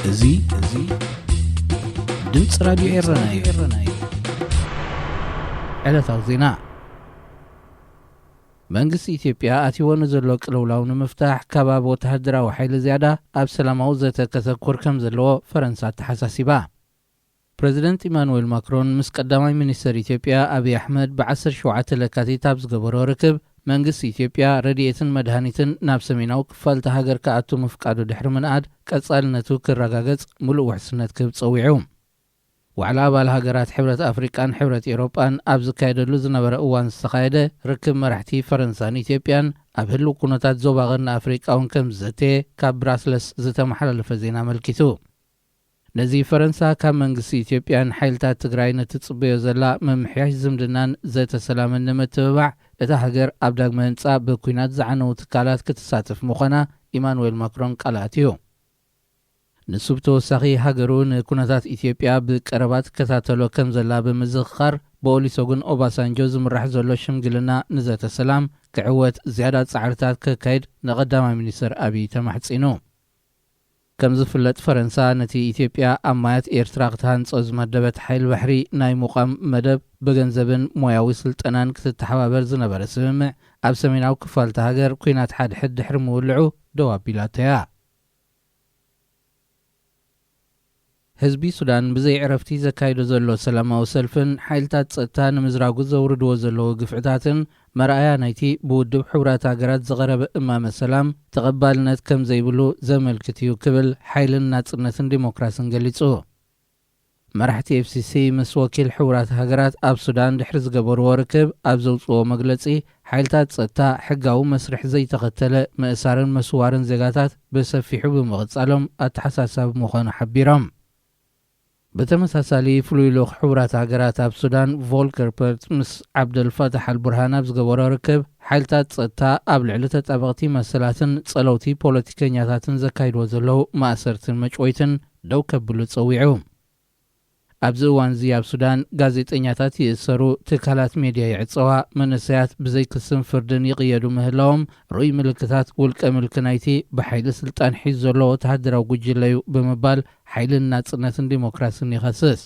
እዚ እዚ ድምፂ ራዲዮ ኤረና እዩ። ዕለታዊ ዜና። መንግስቲ ኢትዮጵያ ኣትይዎ ንዘሎ ቅልውላው ንምፍታሕ ካብ ኣብ ወተሃደራዊ ሓይሊ ዝያዳ ኣብ ሰላማዊ ዘተ ከተኩር ከም ዘለዎ ፈረንሳ ኣተሓሳሲባ። ፕረዚደንት ኢማኑኤል ማክሮን ምስ ቀዳማይ ሚኒስተር ኢትዮጵያ ኣብይ ኣሕመድ ብ ዓሰርተ ሸውዓተ ለካቲት ኣብ ዝገበሮ ርክብ፣ መንግስቲ ኢትዮጵያ ረድኤትን መድሃኒትን ናብ ሰሜናዊ ክፋልቲ ሃገር ክኣቱ ምፍቃዱ ድሕሪ ምንኣድ፣ ቀጻልነቱ ክረጋገጽ ምሉእ ውሕስነት ክህብ ጸዊዑ። ዋዕላ ኣባል ሃገራት ሕብረት ኣፍሪቃን ሕብረት ኤውሮጳን ኣብ ዝካየደሉ ዝነበረ እዋን ዝተኻየደ ርክብ መራሕቲ ፈረንሳን ኢትዮጵያን፣ ኣብ ህልው ኩነታት ዞባ ቀርኒ ኣፍሪቃ እውን ከም ዝዘተየ ካብ ብራስለስ ዝተመሓላለፈ ዜና ኣመልኪቱ። ነዚ ፈረንሳ ካብ መንግስቲ ኢትዮጵያን ሓይልታት ትግራይን እትጽበዮ ዘላ ምምሕያሽ ዝምድናን ዘተ ሰላምን ንምትብባዕ፣ እታ ሃገር ኣብ ዳግመ ህንጻ ብኲናት ዝዓነዉ ትካላት ክትሳተፍ ምዃና ኢማኑኤል ማክሮን ቃል ኣትዩ። ንሱ ብተወሳኺ፣ ሃገሩ ንኩነታት ኢትዮጵያ ብቀረባ ትከታተሎ ከም ዘላ ብምዝኽኻር፣ ብኦሊሶጉን ኦባሳንጆ ዝምራሕ ዘሎ ሽምግልና ንዘተ ሰላም ክዕወት ዝያዳ ጻዕርታት ከካይድ ንቐዳማይ ሚኒስተር ኣብይ ተማሕጺኑ። ከም ዝፍለጥ፣ ፈረንሳ ነቲ ኢትዮጵያ ኣብ ማያት ኤርትራ ክትሃንጾ ዝመደበት ሓይል ባሕሪ ናይ ምቋም መደብ ብገንዘብን ሞያዊ ስልጠናን ክትተሓባበር ዝነበረ ስምምዕ፣ ኣብ ሰሜናዊ ክፋልቲ ሃገር ኲናት ሓድሕድ ድሕሪ ምውልዑ ደው ኣቢላቶ እያ። ህዝቢ ሱዳን ብዘይ ዕረፍቲ ዘካይዶ ዘሎ ሰላማዊ ሰልፍን ሓይልታት ጸጥታ ንምዝራጉ ዘውርድዎ ዘለዉ ግፍዕታትን መርኣያ ናይቲ ብውድብ ሕቡራት ሃገራት ዝቐረበ እማመ ሰላም ተቐባልነት ከም ዘይብሉ ዘመልክት እዩ ክብል ሓይልን ናጽነትን ዲሞክራስን ገሊጹ። መራሕቲ ኤፍሲሲ ምስ ወኪል ሕቡራት ሃገራት ኣብ ሱዳን ድሕሪ ዝገበርዎ ርክብ ኣብ ዘውጽዎ መግለጺ፣ ሓይልታት ጸጥታ ሕጋዊ መስርሕ ዘይተኸተለ ምእሳርን መስዋርን ዜጋታት ብሰፊሑ ብምቕጻሎም ኣተሓሳሳቢ ምዃኑ ሓቢሮም። ብተመሳሳሊ፣ ፍሉይ ልኡኽ ሕቡራት ሃገራት ኣብ ሱዳን ቮልከር ፐርት ምስ ዓብደልፋታሕ ኣልቡርሃን ኣብ ዝገበሮ ርክብ፣ ሓይልታት ጸጥታ ኣብ ልዕሊ ተጣበቕቲ መሰላትን ጸለውቲ ፖለቲከኛታትን ዘካይድዎ ዘለዉ ማእሰርትን መጭወይትን ደው ከብሉ ጸዊዑ። ኣብዚ እዋን እዚ ኣብ ሱዳን ጋዜጠኛታት ይእሰሩ፣ ትካላት ሜድያ ይዕጸዋ፣ መንእሰያት ብዘይ ክስን ፍርድን ይቕየዱ ምህላዎም ርኡይ ምልክታት ውልቀ ምልኪ ናይቲ ብሓይሊ ስልጣን ሒዙ ዘሎ ወተሃደራዊ ጉጅለ እዩ ብምባል ሓይልን ናጽነትን ዲሞክራስን ይኸስስ።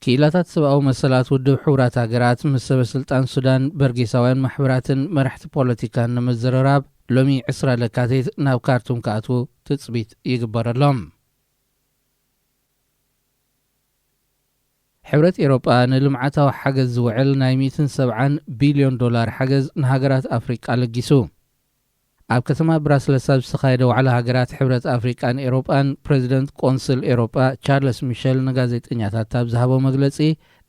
ክኢላታት ሰብኣዊ መሰላት ውድብ ሕቡራት ሃገራት ምስ ሰበ ስልጣን ሱዳን፣ በርጌሳውያን ማሕበራትን መራሕቲ ፖለቲካን ንምዝርራብ ሎሚ ዕስራ ለካቲት ናብ ካርቱም ክኣትዉ ትጽቢት ይግበረሎም። ሕብረት ኤውሮጳ ንልምዓታዊ ሓገዝ ዝውዕል ናይ ሚእትን ሰብዓን ቢልዮን ዶላር ሓገዝ ንሃገራት ኣፍሪቃ ለጊሱ። ኣብ ከተማ ብራስለስ ኣብ ዝተኻየደ ዋዕላ ሃገራት ሕብረት ኣፍሪቃን ኤውሮጳን፣ ፕረዚደንት ቆንስል ኤውሮጳ ቻርለስ ሚሸል ንጋዜጠኛታት ኣብ ዝሃቦ መግለጺ፣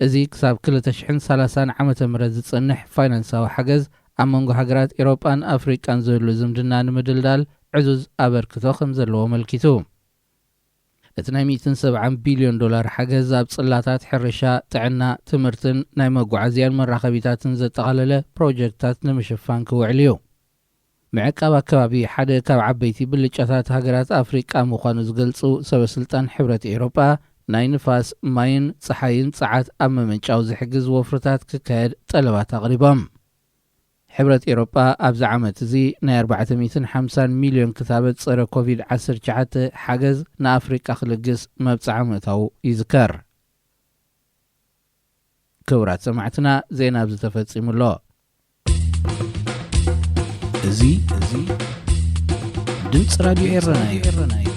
እዚ ክሳብ ክልተ ሽሕን ሰላሳን ዓመተ ምህረት ዝጸንሕ ፋይናንሳዊ ሓገዝ ኣብ መንጎ ሃገራት ኤውሮጳን ኣፍሪቃን ዝህሉ ዝምድና ንምድልዳል ዕዙዝ ኣበርክቶ ከም ዘለዎ ኣመልኪቱ። እቲ ናይ ሚእትን ሰብዓን ቢልዮን ዶላር ሓገዝ ኣብ ጽላታት፣ ሕርሻ፣ ጥዕና፣ ትምህርትን ናይ መጓዓዝያን መራኸቢታትን ዘጠቓለለ ፕሮጀክትታት ንምሽፋን ክውዕል እዩ። ምዕቃብ ኣከባቢ ሓደ ካብ ዓበይቲ ብልጫታት ሃገራት ኣፍሪቃ ምዃኑ ዝገልጹ ሰበ ስልጣን ሕብረት ኤውሮጳ፣ ናይ ንፋስ፣ ማይን ጸሓይን ጸዓት ኣብ ምምንጫው ዝሕግዝ ወፍርታት ክካየድ ጠለባት ኣቕሪቦም። ሕብረት ኤውሮጳ ኣብዚ ዓመት እዚ ናይ ኣርባዕተ ሚእትን ሓምሳን ሚልዮን ክታበት ጸረ ኮቪድ ዓሰርተ ትሽዓተ ሓገዝ ንኣፍሪቃ ክልግስ መብጽዓ ምእታዉ ይዝከር። ክቡራት ሰማዕትና፣ ዜና ኣብዚ ተፈጺሙ ኣሎ። እዚ፣ እዚ ድምፂ ራዲዮ ኤረና እዩ።